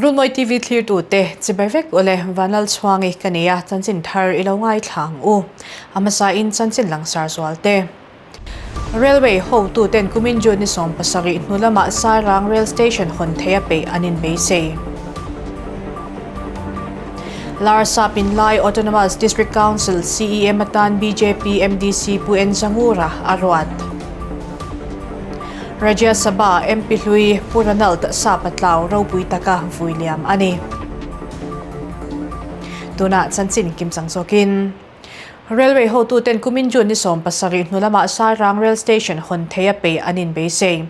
Runmawi TV thlirtute chibai vek ule Vanlalchhuangi ka nei a, chanchin thar i lo ngaithla ang u. A hmasain chanchin langsar zualte. Railway hotuten kumin June ni 70 hnu lamah Sairang Rail Station hawn theia peih an inbeisei. Larsa Pinlai Autonomous District Council CEM atan bjp MDC Pu N Zangura a ruat. Rajya Sabha MP hlui Pu Ronald Sapatlau ropui taka vui liam a ni. Tunah chanchin kimchang zawkin. Railway hotuten kumin June ni 17 hnu lamah Sairang Rail Station hawn theia peih an inbeisei.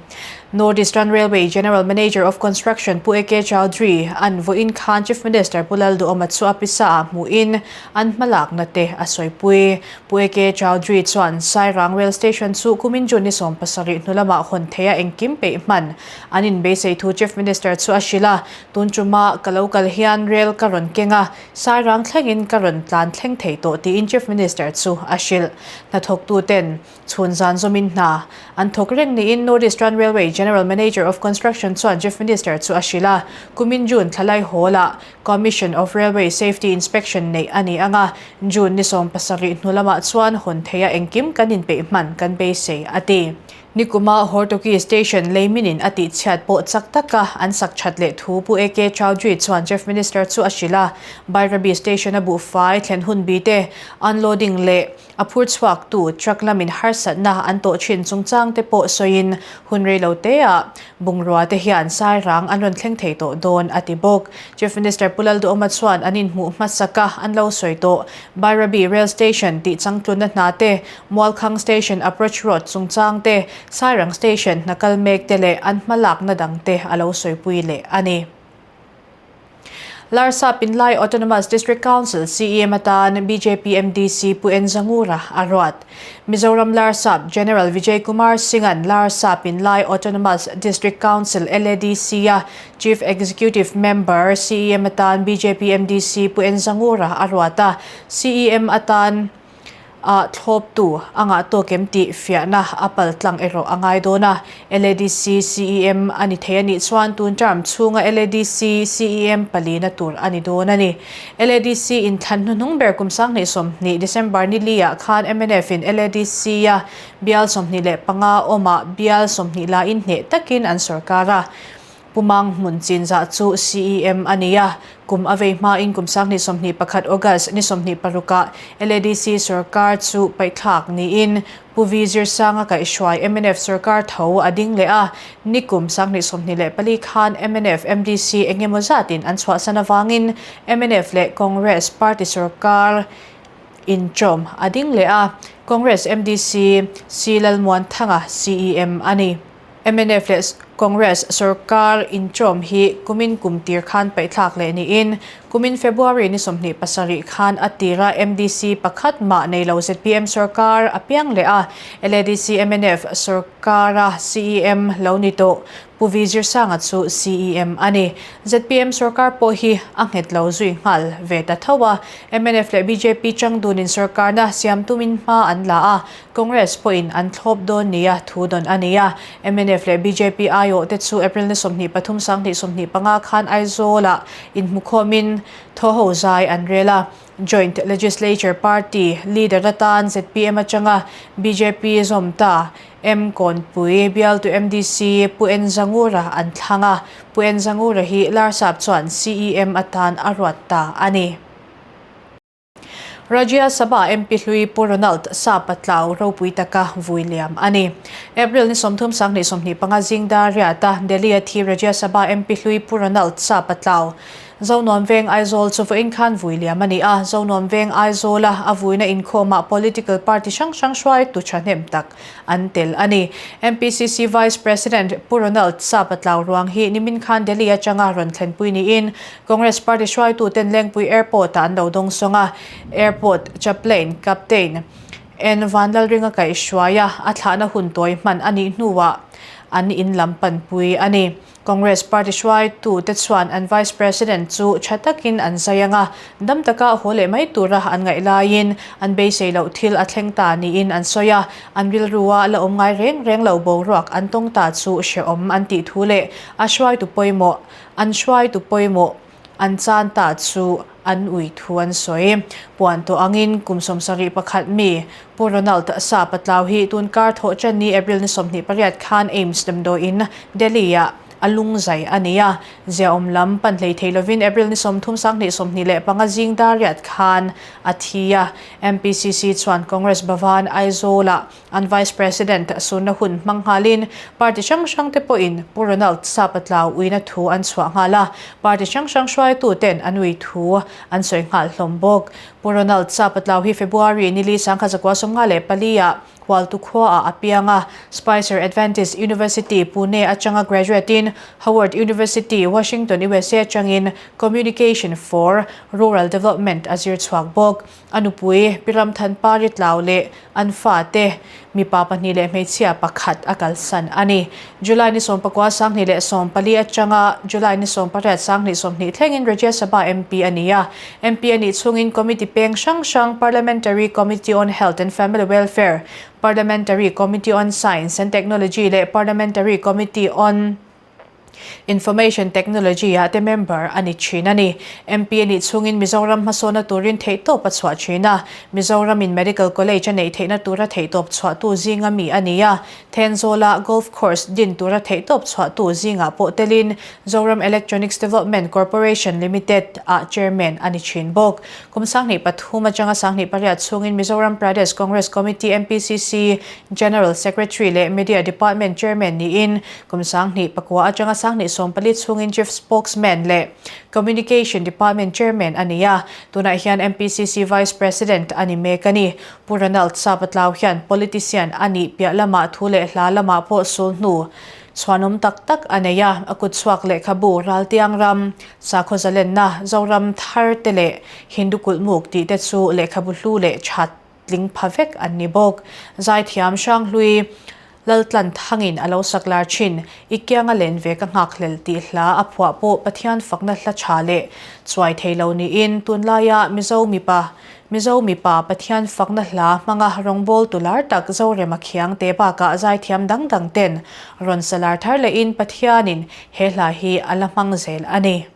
North Eastern Railway General Manager of Construction Pu AK Chaudhry an vawiin khan Chief Minister Pu Lalduhoma chu a pisa ah hmuhin an hmalakna te a sawipui. Pu AK Chaudhry chuan Sairang Rail Station chu kumin June ni 70 hnu lamah hawn theia engkim peih hman an inbeisei thu Chief Minister chu a hrilh a, Tun ṭuma ka lo kal hian rail ka rawn keng a, Sairang thlengin ka rawn tlan thleng thei tawh tiin Chief Minister chu a hrilh. Hnathawktuten chhun zan zawmin hna an thawk reng niin North Eastern Railway General Manager of Construction chuan Chief Minister chu a hrilh a. Kumin June thlalai hall-ah Commission of Railway Safety Inspection neih a ni ang a, June ni 17 hnu lamah chuan hawn theia engkim kan inpeih hman kan beisei a ti. Nikuma Hortoki Station leiminin a tihchhiat pawh chak taka an sak that leh thu Pu AK Chowdhury chuan Chief Minister chu a hrilh a. Bairabi Station a buhfai thlen hun bi te, unloading leh a phur chhuaktu truck lamin harsatna an tawh thin chungchang te pawh sawiin hun rei lo teah bungrua te hian Sairang an rawn thleng thei tawh dawn a ti bawk. Chief Minister Pu Lalduhoma chuan an inhmuh hmasak a an lo sawi tawh. Bairabi Rail Station tih changtlunna hna te Mualkhang Station Approach Road chungchang te, Sairang Station hna kal mek te leh an hmalakna dang te a lo sawipui leh a ni. Larsa Pinlai Autonomous District Council CEM atan bjp MDC Pu N Zangura a ruat. Mizoram Larsap General Vijay Kumar Singh-a'n Larsa Pinlai Autonomous District Council, LADC, a Chief Executive Member, CEM atan bjp MDC Pu N Zangura a ruat a, CEM atan Ah thlawptu a ngah tawk em tih fiahna a pal tlang erawh a ngai dawn a. LADC CEM a ni thei a nih chuan tun term chhunga LADC CEM palina tur a ni dawn a ni. LADC inthlan hnuhnung ber kum 2020 December ni li ah khan mnf in LADC a bial 25 awmah bial 20 laiin hneh takin an sawrkar a. Pumang hmun chinzah chu CEM a ni a, kum a vei hmain kum 2021 August ni 26 ah LADC sorkar chu paihthlak niin Pu V Zirsanga kaihhruai mnf sorkar tho a ding leh a, ni kum 2024 khan mnf MDC engemaw zatin an chhuahsan avangin mnf leh Congress party sorkar inchawm a ding leh a, Congress MDC C Lalmuanthanga CEM a ni. Mnf leh Congress sorkar inchawm hi kumin kum tir khan paihthlak leh niin kumin February ni 27 khan a tira MDC pakhat mah nei lo zpm sorkar a piang leh a, LADC mnf sorkara CEM lo ni tawh Pu V Zirsanga chu CEM a ni. Zpm sorkar pawh hi a nghet lo zui nghal ve ta tho a, mnf leh bjp chang dunin sorkarna siam tumin hma an la a, Congress pawhin an thlawp dawn nia thu dawn a ni a, mnf leh bjp aiawh te chu April ni 23 2025 khan Aizawl-ah inhmukhawmin thawho zai an rel a. Joint Legislature Party leader atan zpm atanga bjp zawm ta M Kawnpui bialtu MDC Pu N Zangura an thlang a, Pu N Zangura hi Larsap chuan CEM atan a ruat ta a ni. Rajya Sabha MP hlui Pu Ronald Sapatlau ropui taka vui liam a ni. April ni 30 2025 zing dar riata Delhi a thi Rajya Sabha MP hlui Pu Ronald Sapatlau Zonuam Veng Aizawl chu vawiin khan vui liam a ni a. Zonuam Veng Aizawla a vuina inkhawmah political party hrang hrang hruaitu thahnem tak an tel a ni. MPCC Vice President Pu Ronald Sapatlau ruang hi nimin khan Delhi atanga rawn thlenpui niin Congress Party hruaituten Lengpui Airport-ah an lo dawngsawng a, Airport Chaplain Captain N Vanlalringa kaihhruai a, a thlahna hun tawi hman a nih hnuah an in lam panpui a ni. Congress party hruaitute chuan an Vice President chu tha takin an zai ang a, dam taka haw leh mai tura an ngaih laiin an beisei loh thil a thleng ta niin an sawi a, an rilrua la awm ngai reng reng lo boruak an tawng ta chu hrehawm an tih thu leh a hruaitu pawimawh an hruaitu pawimawh an chan ta chu an ui thu an sawi. Puan tawh angin kum 71 mi Pu Ronald Sa Patlau hi tun kar thawh ṭan ni April ni 28 khan AIIMS damdawiin Delhi-ah a lung zai a ni a. Ziaawm lam pan hlei thei lovin April ni 30 2025 zing dar riat khan a thi a. MPCC chuan Congress Bhavan Aizawl-ah An Vice President sunna hun hmang nghalin party hrang hrang te pawhin Pu Ronald Sapatlau uina thu an chhuah nghal a, party hrang hrang hruaitu ten an ui thu an sawi nghal hlawm bawk. Pu Ronald Sapatlau hi February nili 1954 ah Hualtu khuaah a piang a, Spicer Adventist University, Pune atanga graduate in Howard University, Washington, USA atangin Communication for Rural Development a zir chhuak bawk. A nupui, Pi Ramthanpari Tlau leh an fate, mipa pahnih leh hmeichhia pakhat a kalsan a ni. July ni 19 2014 atanga July ni 18 2020 thlengin Rajya Sabha MP a ni a. MP a nih chhungin Committee peng hrang hrang Parliamentary Committee on Health and Family Welfare, Parliamentary Committee on Science and Technology leh Parliamentary Committee on Information Technology ah te member a ni thin a ni. MP a nih chhungin Mizoram hmasawna turin theihtawp a chhuah thin a, Mizoram in Medical College a neih theihna tura theihtawp chhuahtu zinga mi a ni a, Thenzawla Golf Course din tura theihtawp chhuahtu zingah pawh telin Zoram Electronics Development Corporation Limited ah Chairman a ni thin bawk. Kum 2003 atanga 2008 chhungin Mizoram Pradesh Congress Committee, MPCC, General Secretary leh Media Department Chairman niin Kum 2009 atanga 2014 chhungin Chief Spokesman leh Communication Department Chairman a ni a, tunah hian MPCC Vice President a ni mek a ni. Pu Ronald Sapatlau hian politician a nih piah lamah thu leh hla lamah pawh sul hnu chhuanawm tak tak a nei a, a kutchhuak lehkhabu Raltiang ram, Sakhaw Zalenna, Zoram Thar te leh Hindu Kulhmuk tih te chu lehkhabu hlu leh that tling pha vek an ni bawk. Zaithiam Hranghlui Laltlan thangin a lo sak lar thin, I kianga len ve ka nghakhlel tih hla a phuah pawh Pathian fakna hla tha leh chuai thei lo niin tunlaia Mizo mipa Mizo mipa Pathian fakna hla hmanga rawngbawltu lar tak Zorema Khiang te bakah zaithiam dang dang ten rawn sa lar thar lehin Pathianin he hla hi a la hmang zel a ni.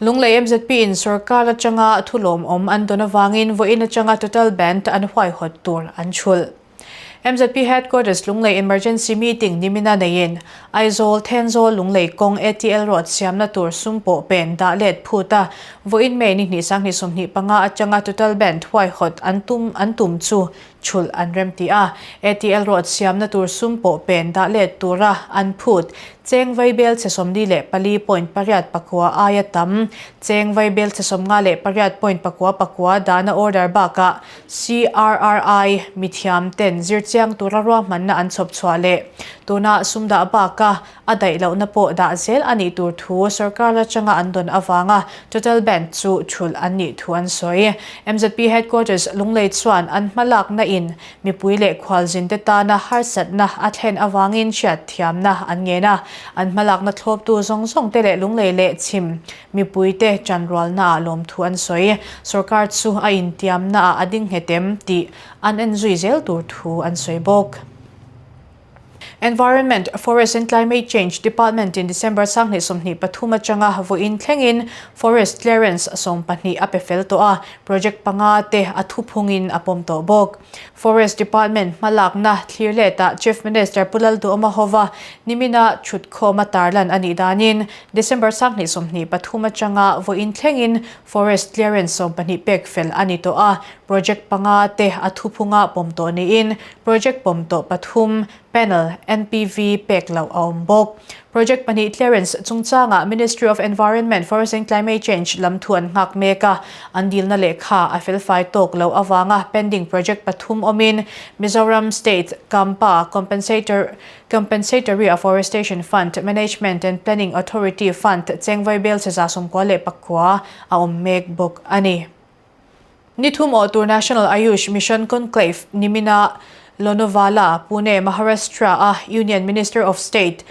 Lunglei MZP in sorkar atanga thulawmawm an dawn avangin vawiin atanga total band an huaihawt tur an chhulh. MZP Headquarters Lunglei Emergency Meeting nimina neiin Aizawl, Thenzawl, Lunglei kawng ATL Road siamna tur sum pawh pen dah let phut a, vawiin May ni hnih 2025 atanga total band huaihawt an tum an tum chu chhulh an remti a, ATL Road siamna tur sum pawh pen dah let tura an phut. Cheng vaibel chhe 44.8 pakua aia tam, cheng vaibel chhe 58.9 pakua dahna order bakah CRRI mithiam ten zirchiang tura ruahmanna an chhawp chhuah leh tuna sum dah baka a daih lohna pawh dah zel a nih tur thu sorkar atanga an dawn avanga total band chu thulh an nih thu an sawi. MZP Headquarters Lunglei chuan an hmalakna in mipui leh khualzinte tana harsatna a thlen avangin hriatthiamna an ngen a, an hmalakna thlawptu zawng zawng te leh Lunglei leh chhim mipuite chanrualna ah lawmthu an sawi. Sorkar chu a intiamna ah a ding nghet em tih an enzui zel tur thu an sawi bawk. Environment, Forest and Climate Change Department in December 2023 atanga vawiin thlengin Forest Clearance 12 a pe fel tawh a, project panga te a thuphungin a pawm tawh bawk. Forest Department hmalakna thlir letah Chief Minister Pu Lalduhoma hova nimina thutkhawma tarlan a nih danin December 2023 atanga vawiin thlengin Forest Clearance 12 pek fel a ni tawh a, project panga te a thuphunga pawm tawh niin Project pawm tawh pathum, panel, NPV pek loh a awm bawk. Project pahnih clearance chungchangah Ministry of Environment, Forest and Climate Change lam thu an nghak mek a, an dilna lehkha a felfai tawk loh avanga pending project pathum awmin Mizoram State Campa Compensatory Afforestation Fund, Management and Planning Authority Fund chengvai bel chhe 94 a awm mek bawk a ni. Ni thum awh tur National Ayush Mission Conclave nimina Lonavala, Pune, Maharashtra a Union Minister of State.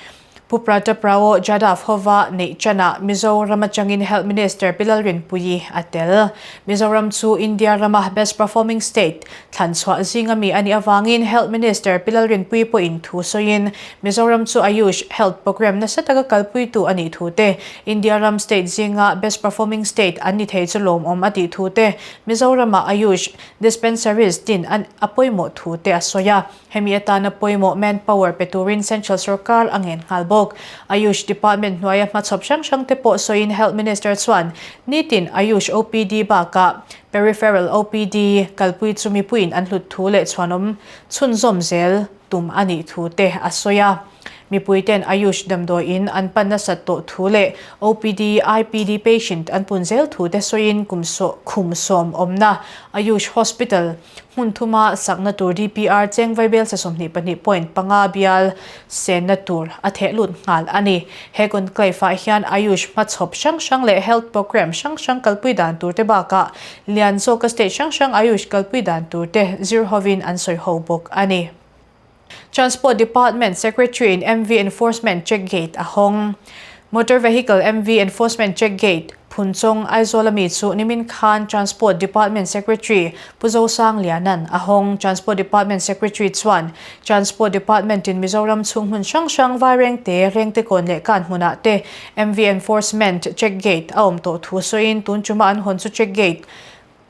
Pu Prataprao Jadhav hova neih chanah Mizoram atangin Health Minister Pi Lalrinpuii a tel. Mizoram chu India rama best performing state thlan chhuah zinga mi a nih avangin Health Minister Pi Lalrinpuii pawhin thu sawiin Mizoram chu Ayush Health Programme nasa taka kalpuitu a nih thu te, India ram state zinga best performing state an ni thei chu lawmawm a tih thu te, Mizorama Ayush Dispensaries din a pawimawh thu te a sawi a. Hemi atana pawimawh manpower pe turin Central sorkar a ngen nghal bawk. Ayush Department hnuaia hmachhawp hrang hrang te pawh sawiin Health Minister chuan nitin Ayush OPD bakah Peripheral OPD kalpui chu mipuiin an hlut thu leh chhuanawm chhunzawm zel tum a nih thu te a sawi a. Mipuiten Ayush damdawiin an pan nasat tawh thu leh OPD, IPD patient an pun zel thu te sawiin kum khum sawm awmna Ayush Hospital Hmun thuma sakna tur DPR cheng vaibel 22.5 bial senna tur a theh lut nghal a ni. He conclave-ah hian Ayush hmachhawp hrang hrang leh health programme hrang hrang kalpui dan tur te bakah lian zawka state hrang hrang Ayush kalpui dan tur te zir hovin an sawi ho bawk a ni. Transport Department Secretary in MV Enforcement Check Gate a hawng. Motor Vehicle MV Enforcement Check Gate, Phunchawng, Aizawl a mi chu nimin khan Transport Department Secretary Pu Zosang Lianan a hawng. Transport Department Secretary chuan Transport Department in Mizoram chhung hmun hrang hrang Vairengte, Rengtekawn leh Kan hmunah te MV Enforcement Check Gate a awm tawh thu sawiin tun chuma an hawn chu Check Gate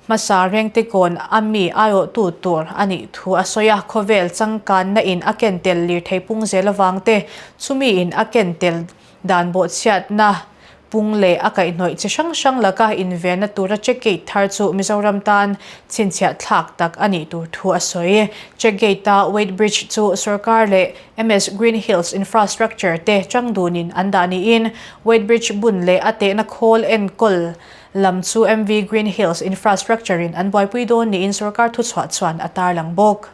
Hmasa rengtekawn a mi aiawhtu tur a nih thu a sawi a, khawvel changkanna in a ken tel lirthei pung zel avang te, chumi in a ken tel dan bawhchhiatna pung leh a kaihhnawih chi hrang hrang laka invenna tura check gate thar chu Mizoram tan chhinchhiah thlak tak a nih tur thu a sawi. Check gate-a weight bridge chu sorkar leh MS Green Hills Infrastructure te chang dunin an dah niin weight bridge bun leh a tehna khawl enkawl Lam chu MV Green Hills Infrastructure in an buaipui dawn niin sorkar thuchhuah chuan a tarlang bawk.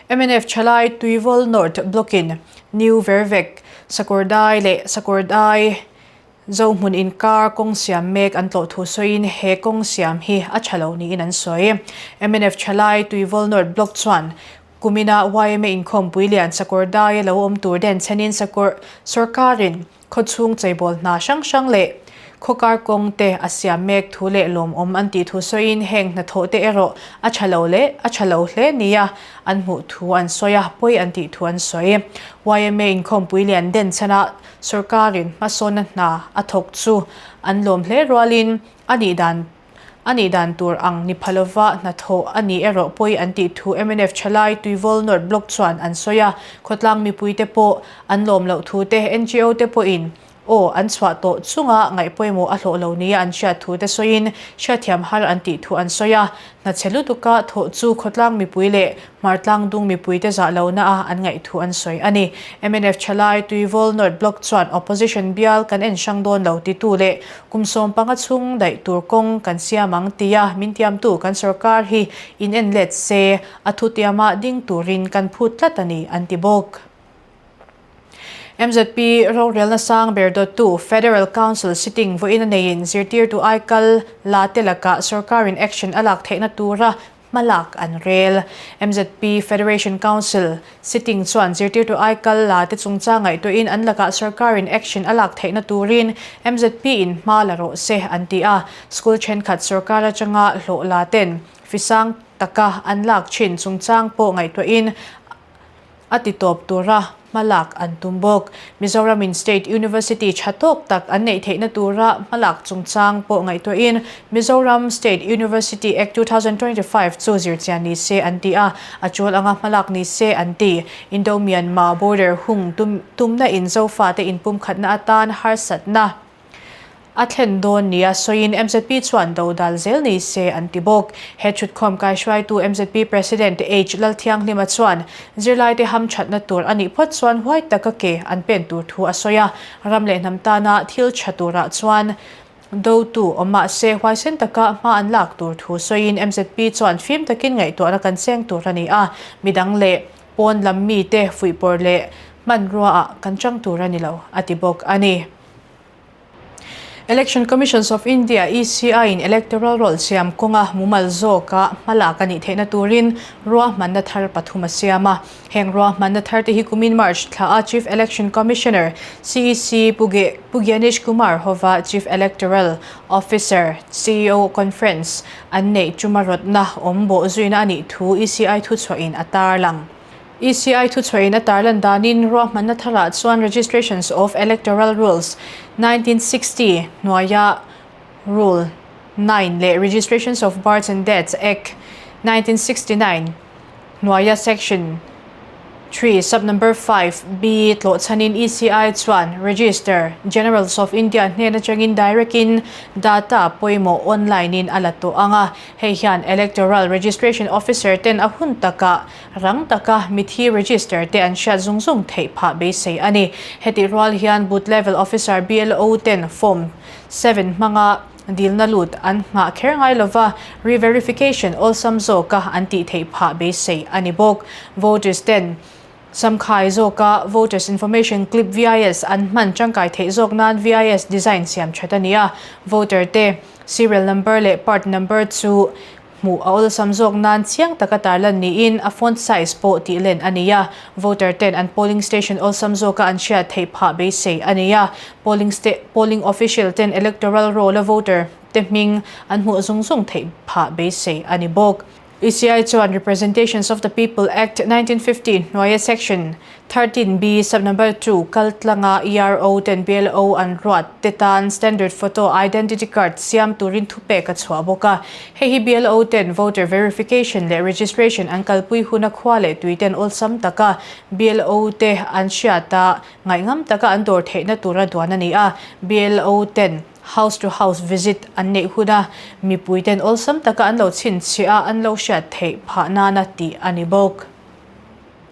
Mnf Thalai Tuivawl North Block in New Vervek, Sakawrdai leh Sakawrdai Zohmun inkar kawng siam mek an tlawh thu sawiin he kawng siam hi a tha lo niin an sawi. Mnf Thalai Tuivawl North Block chuan kumina yma inkhawmpui lian Sakawrdai a lo awm tur den chhenin Sakawr sorkarin Khawchhung cheibawl hna hrang hrang leh khawkar kawng te a siam mek thu leh lawmawm an tih thu sawiin heng hnathawh te erawh a tha lo leh a tha lo hle nia an hmuh thu an sawi a, pawi an tih thu an sawi. Yma inkhawmpui lian den chhanah sorkarin hmasawnna hna a thawk chu an lawm hle rualin a nih dan A nih dan tur ang ni pha lova hnathawh a nih erawh pawi an tih thu mnf Thalai Tuivawl North Block chuan an sawi a, khawtlang mipuite pawh an lawm loh thu te, ngo te pawhin aw an chhuah tawh chunga ngaih pawimawh a hlawh lo nia an hriat thu te sawiin hriatthiam har an tih thu an sawi a, hnachhe lutuka thawh chu khawtlang mipui leh Hmartlang dung mipuite zah lohna a an ngaih thu an sawi a ni. Mnf Thalai Tuivawl North Block chuan Opposition bial kan en hrang dawn lo titu leh kum 15 chhung daih tur kawng kan siam ang tia min tiamtu kan sorkar hi in en let se a thutiama ding turin kan phut tlat a ni an ti bawk. MZP rorelna sang ber dawttu Federal Council sitting vawiin a neiin zirtirtu aikal la te lakah sorkarin action a lak theihna tura hmalak an rel. MZP Federation Council sitting chuan zirtirtu aikal la te chungchang ngaihtuahin an lakah sorkarin action a lak theihna turin MZP in hma la rawh se an ti a. School thenkhat sorkar atanga hlawh la ten fisang taka an lak thin chungchang pawh ngaihtuahin a ti tawp tura hmalak an tum bawk. Mizoramin State University tha tawk tak an neih theihna tura hmalak chungchang pawh ngaihtuahin Mizoram State University Act 2025 chu zirchian ni se an ti a, a tul anga hmalak ni se an ti. Indo-Myanmar border hung tumna in Zofate inpumkhatna atan harsatna A thlen dawn nia sawiin mzp chuan do dal zel ni se an ti bawk. He thutkhawm kaihruaitu mzp President H Lalthianghlima chuan zirlaite hamthatna tur a nih phawt chuan huai taka ke an pen tur thu a sawi a, ram leh hnam tana thil tha turah chuan dotu awm mah se huaisen taka hma an lak tur thu sawiin mzp chuan fim takin ngaihtuahna kan seng tur a ni a, midang leh pawn lam mite fuihpawr leh hmanruaah kan chang tur a ni lo a ti bawk a ni. Election Commissions of India, ECI, in electoral roll siam kawnga mumal zawka hmalak a nih theihna turin ruahmanna thar pathum a siam a. Heng ruahmanna thar te hi kumin March thla a Chief Election Commissioner, CEC, Pu Gyanesh Kumar hova Chief Electoral Officer, CEO, Conference an neih tuma rawtna awm bawh zuina a nih thu ECI thuchhuahin a tarlang. ECI thuchhuahin a tarlan danin ruahmanna tharah chuan Registrations of Electoral Rules, 1960 hnuaia Rule 9 leh Registrations of Births and Deaths Act, 1969 hnuaia Section 3 sub number 5 B tlawhchhanin ECI chuan Register Generals of India hnen atangin direct-in data pawimawh online-in a la tawh ang a, hei hian Electoral Registration Officer ten a hun takah Rang taka mithi register te an hriat zung zung theih phah beisei a ni. Hetih rual hian Booth Level Officer, BLO, ten Form 7 hmanga dilna lut an nghah kher ngai lova, re-verification awlsam zawka an tih theih phah beisei a ni bawk. Voters ten samkhai zawka Voters Information Clip, VIS, an hman tangkai theih zawk nan VIS design siam that a ni a, voter te serial number leh part number chu Hmuh a awlsam zawk nan chiang taka tarlan niin a font size pawh tih len a ni a, voter ten an polling station awlsam zawka an hriat theih phah beisei a ni a, polling polling official ten electoral roll a voter te hming an hmuh zung zung theih phah beisei a ni bawk. ECI chuan Representations of the People Act 1950 hnuaia Section 13B sub number 2 kal tlanga ERO ten BLO an ruat te tan standard photo identity card siam turin thupek a chhuah bawk a. Hei hi BLO ten voter verification leh registration an kalpui huna khua leh tui ten awlsam taka BLO te an hriat a, ngaihngam taka an dawr theihna tura duan a ni a. BLO ten house to house visit an neih huna mipui ten awlsam taka an lo chhinchhiah a, an lo hriat theih phah nana tih a ni bawk.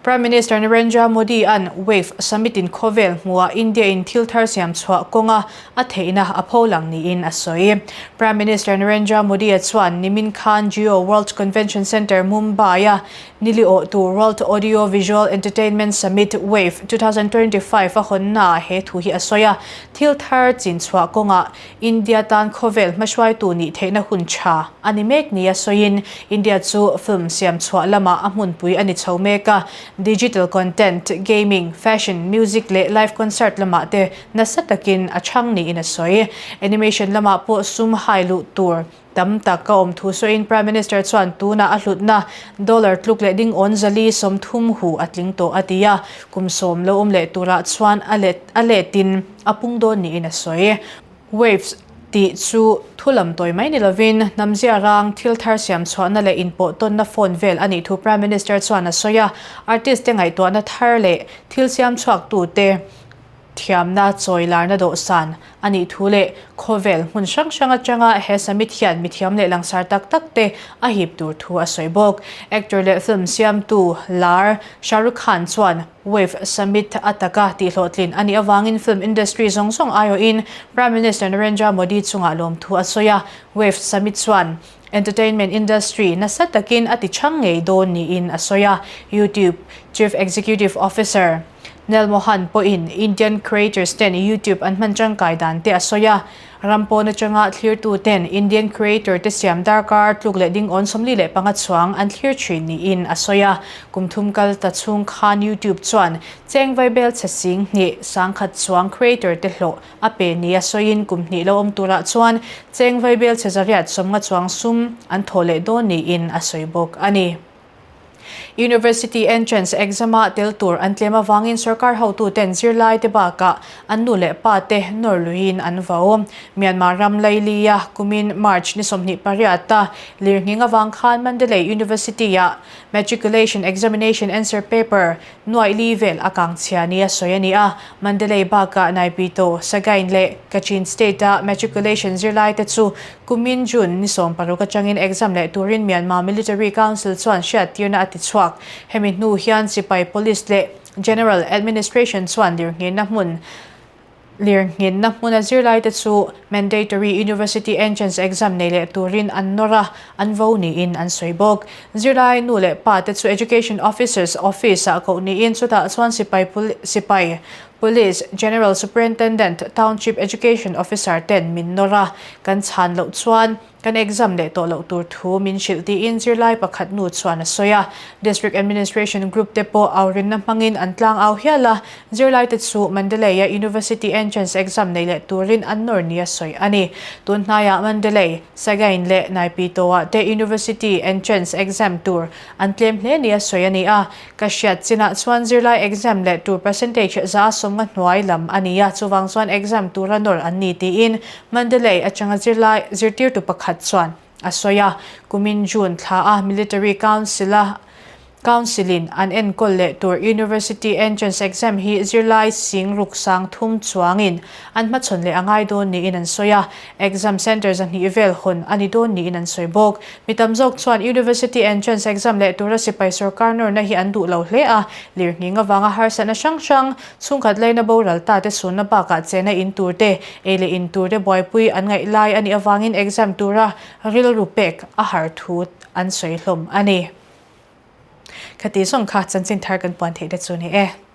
Prime Minister Narendra Modi an Wave Summit in khawvel hmuhah India in thil thar siam chhuah kawnga a theihna a pho lang niin a sawi. Prime Minister Narendra Modi a chuan nimin khan Jio World Convention Centre Mumbai a nili awh tur World Audio Visual Entertainment Summit Wave 2025 a hawnnaah he thu hi a sawi a. Thil thar chin chhuah kawngah India tan khawvel hmahruaitu nih theihna hun tha a ni mek nia sawiin India chu film siam chhuah lamah a hmunpui a ni chho mek a, digital content, gaming, fashion, music leh live concert lamah te nasa takin a chhang niin a sawi. Animation lamah pawh sum hai luh tur tam tak a awm thu sawiin Prime Minister chuan tunah a hlutna dollar tluk leh ding awn zali 30 hu a tling tawh a ti a, kum sawm lo awm leh turah chuan a let a letin a pung dawn niin a sawi. Waves tih chu thu lam tawi mai ni lovin hnamzia rang thil thar siam chhuahna leh inpawh tawnna phone vel a nih thu Prime Minister chuan a sawi a, artist te ngaihtuahna thar leh thil siam chhuaktute thiamna chawi larna dawhsan a nih thu leh khawvel hmun hrang hrang atanga he summit hian mithiam leh langsar tak tak te a hip tur thu a sawi bawk. Actor leh film siamtu lar Shah Rukh Khan chuan Wave Summit a taka tihhlawhtlin a nih avangin film industry zawng zawng aiawhin Prime Minister Narendra Modi chungah lawmthu a sawi a, Wave Summit chuan entertainment industry nasa takin a ti chhang ngei dawn niin a sawi a. YouTube Chief Executive Officer Neil Mohan pawhin Indian creators ten YouTube an hman tangkai dan te a sawi a, Ram pawn atanga thlirtu ten Indian creator te siam darkar tluk leh ding awn 45 chuang an thlir thin niin a sawi a. Kum thum kal ta chhung khan YouTube chuan cheng vaibel chhe sing hnih 10,000 chuang creator te hlawh a pe nia sawiin kum hnih lo awm turah chuan cheng vaibel chhe 150 chuang sum an thawh leh dawn niin a sawi bawk a ni. University Entrance Exam-ah tel tur an tlem avangin sorkar hotuten zirlaite bakah an nu leh pate nawr luiin an vau. Myanmar ram Lailia kumin March ni 28-a lirnghing avang khan Mandalay University-ah Matriculation Examination Answer Paper nuaih li vel a kang chhia nia sawi a ni a. Mandalay bakah Naypyidaw, Sagaing leh Kachin State-a Matriculation zirlaite chu Kumin June ni 16 atangin exam leh turin Myanmar Military Council chuan hriattirna a ti chhuak. Hemi hnu hian sipai Police leh General Administration chuan lirnghenna hmun lirnghenna hmuna zirlaite chu Mandatory University Entrance Exam nei leh turin an nawr a, an vo niin an sawi bawk. Zirlai nu leh pa te chu Education Officers Office ah koh niin chutah chuan sipai sipai. Police, General Superintendent, Township Education Officer ten min nawr a, kan chhan loh chuan kan exam leh tawh loh tur thu min hrilh tiin zirlai pakhat nu chuan a sawi a. District Administration Group te pawh aurinna hmangin an tlang au hial a, zirlaite chu Mandalay-a University Entrance Exam nei leh turin an nawr nia sawi a ni. Tun hnaiah Mandalay, Sagaing leh Naipitaw-ah te University Entrance Exam tur an tlem hle nia sawi a ni a. Ka hriat chinah chuan zirlai exam leh tur percentage 150 hnuai lam a ni a, chuvang chuan exam tura nawr an ni tiin Mandalay atanga zirlai zirtirtu pakhat chuan a sawi a. Kumin June thla a Military Council-a Council-in an enkawl leh tur University Entrance Exam hi zirlai sing ruk sang thum chuangin an hmachhawn leh a ngai dawn niin an sawi a. Exam Centre 200 vel hawn a ni dawn niin an sawi bawk. Mi tam zawk chuan University Entrance Exam leh tura sipai sorkar nawrna hi an duh lo hle a, lirnghing avanga harsatna hrang hrang, chhungkhat laina boral ta te sunna bakah chena in tur te, ei leh in tur te buaipui an ngaih lai a nih avangin exam tura rilru pek a har thu an sawi hlawm a ni. Khati zawng kha chanchin thar kan puan theih te chu ni e.